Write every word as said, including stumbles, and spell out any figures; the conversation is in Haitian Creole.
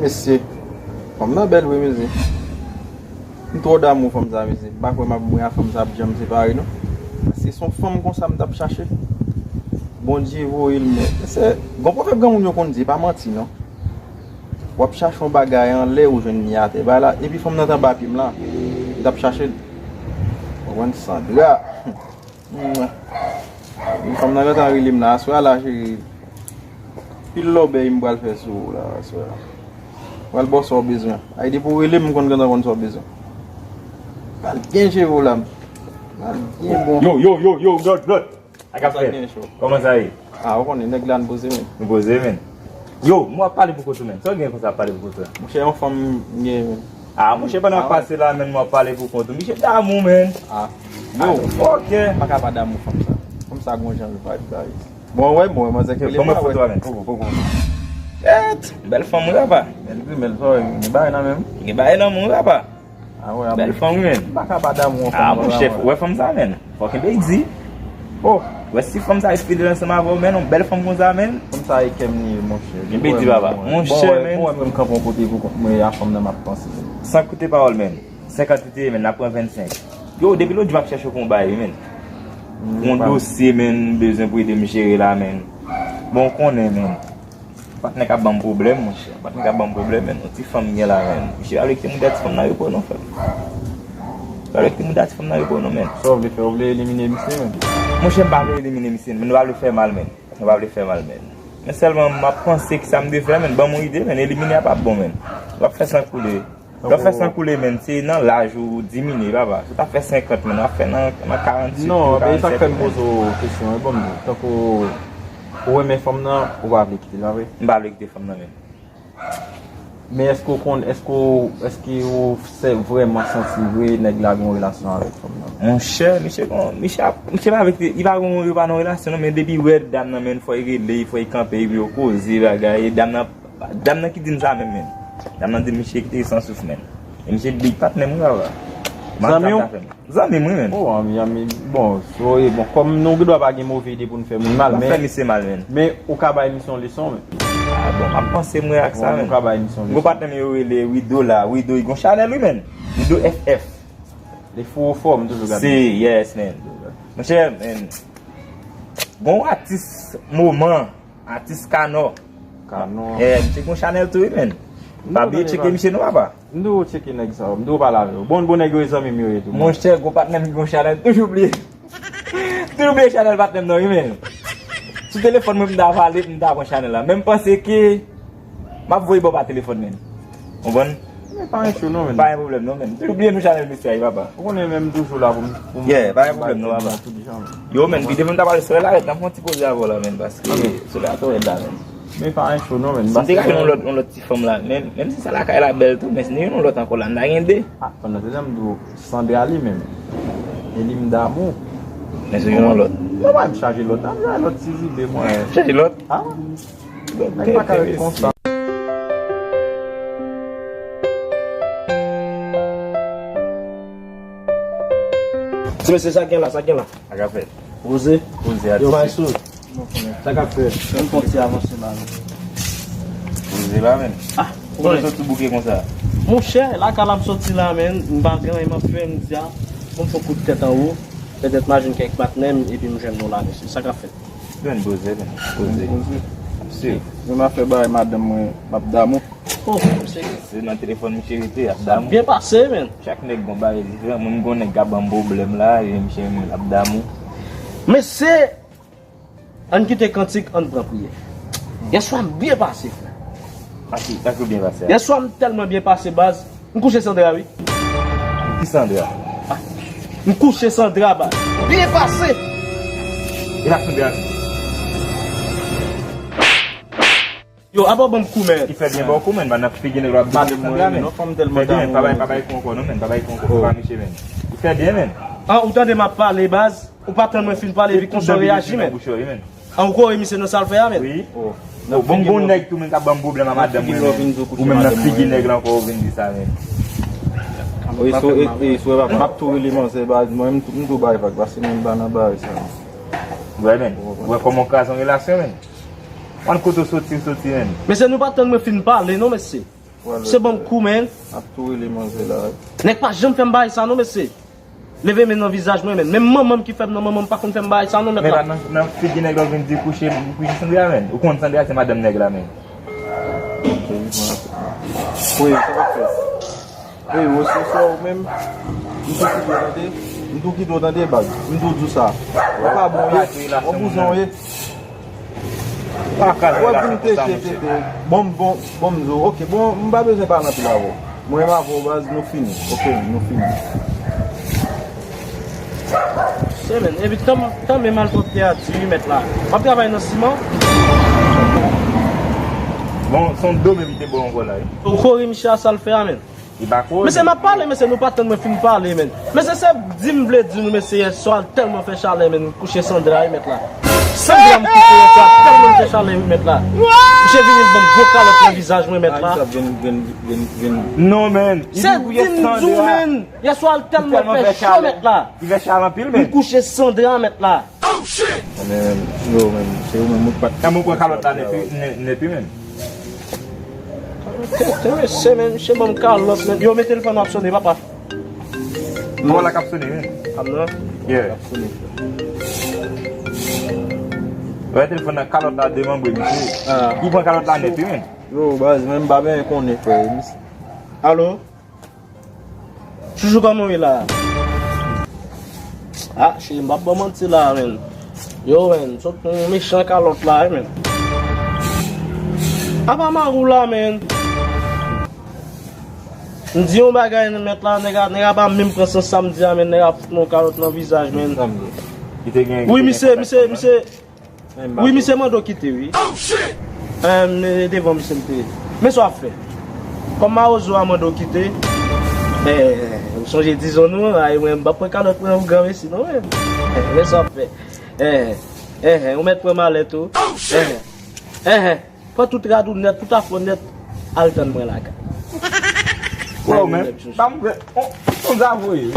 Mesye, fanm nan bèl wi, mesye. M twò damou fanm sa, mesye. M pa kwè m ap mwen ak fanm sa ap janm separe, non. Paske se yon fanm konsa m t ap chache. Bondye voye l, men. Se, gon pwovèb granmoun yo konn di, e pa manti, non. W ap chache yon bagay anlè, ou jwenn li atè. Bagay la, epi fanm nan t anba pye m la. M t ap chache l. Ou konprann, Sandra. Fanm nan gentan rele m la, aswè a la, cheri. Pil lòbèy m pral fè sou ou la, aswè a. Pral ba w sa w bezwen. Ay, depi w rele m, m konn gentan konn sa w bezwen. Pral byen jere w la. Pral byen bon. Yo, yo, yo, yo, Blòd, Blòd. Sa k ap fèt? Kòman sa ye? Ah, ou konnen, nèg la n poze, men. Nou poze, men. Yo, m w ap pale pou kont ou, men. Sa w gen konsa ap pale pou kont ou la? Monchè, yon fanm m gen, men. Ah, monchè, pandan w ap pase la, men, m w ap pale pou kont ou. Misye damou, men. Ah, yo. Ok. M pa ka pa damou fanm sa. Fanm sa gon jan l vibe la. Bon, wè, bon, manzè ke li pa wè. Poko, poko. Èt, bèl fanm wi, papa. Bèl grimèl, sa, gen bagay nan men m. Gen bagay nan men w, papa. Ah, wè, bèl fanm wi, men. M pa ka pa damou yon fanm. Ah, monchè, wè fanm sa, men. Fò kenbe di. Oh. Wè si fanm sa ret fidèl ansanm avè w, men, yon bèl fanm konsa, men. Fanm sa e kè m li ye, monchè. Kenbe di, papa. Monchè, men. Bon, wè, bon, wè, mwen m kanpe yon kote pou kont mwen, e a fanm nan m ap panse. San koute pawòl, men. Senkant ou te ye, men, n ap pran vennsenk. Yo, depi lòt jou m ap chèche w pou yon bagay, men. Yon dosye, men, m bezwen pou ede m jere la, men. Bon, w konnen, men. Patnè k ap ban m pwoblèm, monchè. Patnè k ap ban m pwoblèm, men. Yon ti fanm m gen la, men. Misye pa vle kite m kite ti fanm nan repo, non, frè m. Misye pa vle kite m kite ti fanm nan repo, non, men. Sa w vle fè? W vle elimine misye, men? Monchè, m pa vle elimine misye, men. M pa vle fè mal, men. M pa vle fè mal, men. Men sèlman, m ap panse ki sa m dwe fè, men. Ban m yon ide, men. Elimine a p ap bon, men. W ap fè san koule. Lè w fè san koule, men, se nan laj ou diminye, papa. Si w ta fè senkant, men, w ap fè nan, nan karannsenk. Non, men sa k fè m poze w kesyon an, bon, m di, tankou ou renmen fanm nan, ou pa vle kite l, pa vre? M pa vle kite fanm nan, men. Men èske w konn, èske w, èske w sè vrèman santi vre nèg la gen yon relasyon avèk fanm nan? Monchè, misye gon, misye ap, misye pa vle kite, li pa gon, yo pa nan relasyon, non, men depi wè dam nan, men, fò l rele, fò l kanpe, epi yo koze, bagay, e dam nan Dam nan ki di m sa menm, men. Dam nan di m misye kite sansouf, men. E misye big patnè m wi, papa. Zanmi w? Zanmi m wi, men. Oh, anmi, anmi. Bon, so, e bon, kòm nou gendwa pa gen move ide pou n fè moun mal, men. Fè misye mal, men. Men, ou ka bay misye yon leson, men. Ah, bon, m ap panse m wè ak sa, men. Ou ka bay misye yon leson. Gwo patnè m yo rele Wido la. Wido, li gon chanèl, wi, men. Wido F F. Li fou fò, m toujou gade. Si, yes, men. Monchè, men. Gon atis moman. Atis Kanò. Kanò. Eh, misye gon chanèl tou, wi, men. Pa bliye tcheke misye non, papa. M dwe tcheke nèg sa yo. M dwe pale avè yo. Bon, bon nèg yo, e zanmi m yo ye tou. Monchè, gon patnè m ki gon chanèl, toujou bliye. Toujou bliye chanèl patnè m nan, wi, men. Sou telefòn mwen, m ta pale, m ta pran chanèl la. Men m panse ke m ap voye ba w pa telefòn, men. Konprann? Men pa gen cho non, men. Pa gen pwoblèm non, men. Toujou bliye nou chanèl mesye a, papa. Ou konnen men m toujou la pou m, pou m. Yeah, pa gen pwoblèm non, papa. Yo, men, pi devan m ta pale sou la, n ap fè yon ti poze avè w la, men, paske solèy la twò rèd la, men. Men pa gen cho non, men. Si m te ka jwenn yon lòt, yon lòt ti fanm la, men, menm si sa lakay la bèl tou, men si n te jwenn yon lòt ankò la, n ta gen de. Ah, pandan se tan m di w, Sandra li menm. E li m damou. Men si w jwenn yon lòt. Mwen pa m chaje lòt, n ap jwenn lòt ti zibe, mwen. Chaje lòt? Ah. Nèg pa ka ret konsa. Ti mesye, sa k gen la, sa k gen la? Sa k ap fèt? Poze. Poze a. Yo, ti mesye. Maestro. Sa k ap fèt? Mwen fè yon ti avanse la, non. Poze la, men. Ah, kote w soti bouke konsa? Monchè, lakay la m soti la, men. M pa gen anyen m ap fè, m di a, bon, m fè yon kout tèt anwo. Petèt m a jwenn kèk patnè m, epi m jwenn nou la, mesye. Sa k ap fèt? Jwenn poze, men. Poze. Poze. Si. Mwen m ap fè bagay madanm mwen, m ap damou. Oh, se. Se nan telefòn misye rete, ap damou. Byen pase, men. Chak nèg gon bagay diferan. Mwen, m gon nèg k ap ban m pwoblèm la, e misye menm l ap damou. Mesye, ann kite kantik, ann pran priyè. Yèswa m byen pase, frè. Sa ki, sa ki byen pase a? Yèswa m tèlman byen pase, baz. M kouche Sandra, wi. Ki Sandra? Ah, m kouche Sandra, baz. Byen pase. E pa Sandra? Yo, apa w ban m kou, men? Ki fè byen ba w kou, men, nan figi nèg la ap di Sandra, men. Fè byen, pa bay, pa bay kou ankò, non, men, pa bay kou ankò, pa misye, men. Ki fè byen, men. Ah, ou tande m ap pale, baz? Ou pa tann mwen fin pale, epi konsa w reyaji, men. An, ou kore misye nan sa l fè a, men? Wi. Oh, bon, gon nèg tou, men, k ap ban m pwoblèm a madanm mwen, men. Ou menm nan figi nèg la ankò, ou vin di sa, men. Wi, sou, e, e, sou, papa. M ap tou rele manzè, baz, mwen, m tou, m tou bay vag, paske mwen, m pa nan bagay sa, men. Wè, men. Ou wè kòman w kraze yon relasyon, men. Mwen, kote w soti, w soti, men. Mesye, nou pa tann mwen fin pale, non, mesye. Se ban m kou, men. Ap tou rele manzè la. Nèg pa janm fè m bagay sa non, mesye. Leve men nan vizaj mwen, men. Menm manman m ki fè m nan manman m pa konn fè m bagay sa non, mèt la. Men la, nan, nan figi nèg la w vin di kouche, kouche Sandra, men. Ou konn Sandra se madanm nèg la, men. Wi, sa pa fè. Wi, ou se sè ou menm. M tou kite w tande. M tou kite w tande, baz. M tou di w sa. Ou pa bon, ye. Ou bouzon, ye. Wè pou m tete, tete. Bon, bon, bon, m di w. Ok, bon, m pa bezwen pale anpil avè w. Mwen menm avè w, baz, nou fini. Ok, nou fini. Se men, epi tan, tan men malpwòpte a di wi, mèt la. W ap travay nan siman? Bon, se yon do m evite bò ankò la, wi. Ou kore misye a sa l fè a, men. Li pa koze. Mesye, m ap pale, mesye, nou pa tann mwen fin pale, men. Mesye, se di m vle di nou, mesye, yèswa tèlman fè chalè, men, m kouche Sandra, wi, mèt la. Sandra, m kouche yèswa tèlman fè chalè, wi, mèt la. Misye vini l ban m gwo kalòt nan vizaj mwen, mèt la. Non, men. Se di m di w, men. Yèswa tèlman fè cho, mèt la. Li fè chalè anpil, men. M kouche Sandra, mèt la. Men, yo, men, se yo menm, ou pa t. Kòman w pran kalòt la nèt, wi, nèt, nèt, wi, men. Tete, mesye, men, misye ban m kalòt, men. Yo, men telefòn nan ap sone, papa. Kòman la k ap sone, men? Ap nan? Yeah. Ap sone. Wè, telefòn nan, kalòt la demanbre, mesye. Ah. Ou pran kalòt la nèt, wi, men. Yo, baz, men m pa byen konnen, frè. Alo? Chouchou, kòman w ye la? Ah, cheri, m p ap ba w manti la, men. Yo, men, sot pran yon mechan kalòt la, wi, men. Apa mari w la, men. M di yon bagay, mèt la, nèg a, nèg a pa menm pran sans sa m di a, men, nèg a fout mwen yon kalòt nan vizaj, men. Wi, misye, misye, misye. Wi, misye mande w kite, wi. Em, e devan misye m te ye. Men sa w ap fè. Kòm mawozo a mande w kite, eh, ou sonje dizon nou an, ay, mwen, m p ap pran kalòt pran yon granmesi, non, men. Eh, men sa w ap fè. Eh, eh, eh, ou mèt pran malèt ou. Eh, eh, eh. Pran tout rad ou nèt, tout afè w nèt, al tann mwen lakay. Wow, men. Ban m fè, on, on zavouye.